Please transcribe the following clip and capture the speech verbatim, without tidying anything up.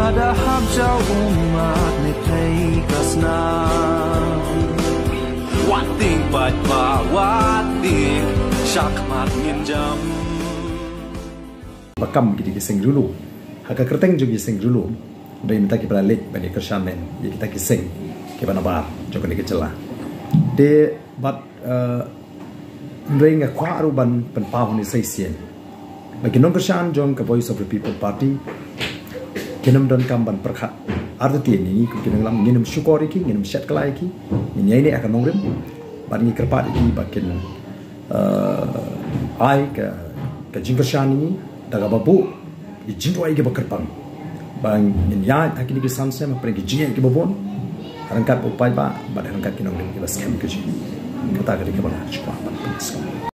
Da hap jaw ummat ne thei ka snam. Wat ding bad ba wat ding shakmat ngin jam. Ba kam ki dei ki seng riewlum. Ha ka kyrteng jong ki seng riewlum, dei mynta ki ba la leit ban ïa kyrshan ïa kita ki seng ki ba nabar jong kane ka jylla. Te bad, eh, hynrei nga kwah ruh ban pynpaw hangne sa shisien ba ki nongkyrshan jong ka Voice of the People Party kin ym donkam ban pyrkhat artatien ïa ngi kum ki nongïalam. Ngin ym shukor ïa ki, ngin ym shet kylla ïa ki, ngin ïaineh ha ka nongrim bad ngi kyrpad ïa ki ba kin, eh, ai ka, ka jingkyrshan ïa ngi da kaba buh ki jingrwai kiba kyrpang ba ngin ïaid ha kine ki san snem hapdeng ki jingeh kiba bun, ha ryngkat u paidbah bad ha ryngkat ki nongrim kiba skhem ka jong ngi. Kata ka dei kaba nga kwah ban pynskhem.